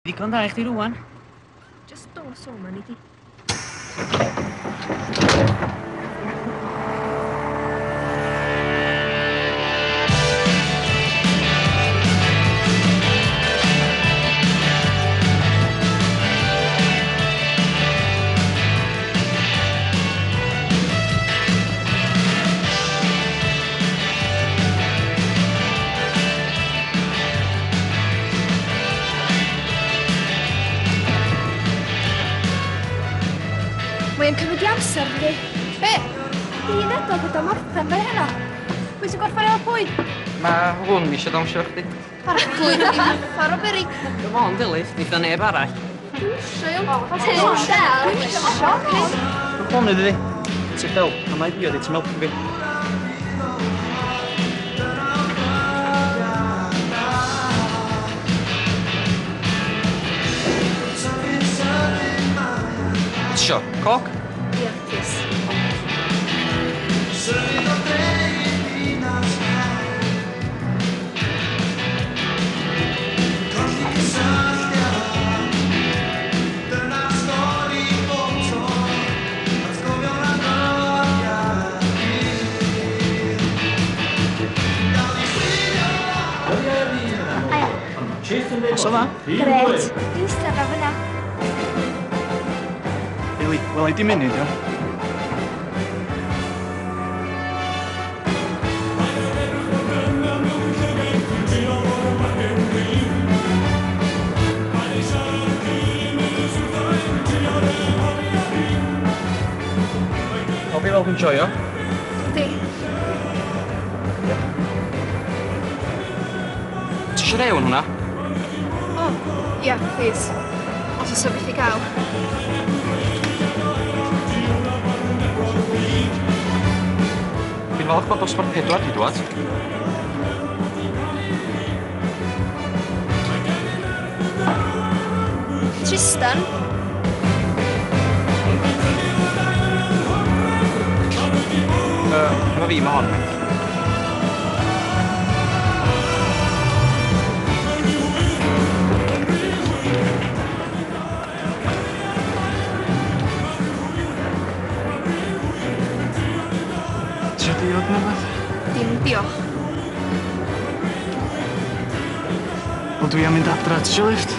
Ddigon da i chdi rŵan. Just dos o 'ma nei di. Mae'n cymryd i amser, yndi? Be? Di'n adael bod o'n orffen fe heno. Pwy sy'n gorffen efo pwy? Mae hwn eisiau dawnsio chdi. Arglwydd, uffar o beryg. Come on, Delyth, neith o neb arall. Dwi'n isio, iawn. Ti'n del? Dwi'n isio. Rhowch lonydd iddi. Ti del, a mae fi ti'n helpu fi. Tisio, coc? Ia, plîs. Os o dda? Gret. Dwi'n eistedd ar fyna. Eli, wela i di munud, iawn? Hope i weld yn joio. Yndi. Ti isio rew yn hwnna? O, ia, plîs. Os oes o beth i gael. Fi'n falch bod dosbarth 4 di dŵad. Tristan? Efo fi, mae hon. Tisio diod neu wbath? Dim diolch. Wel, dwi am mynd adra. Tisio lift?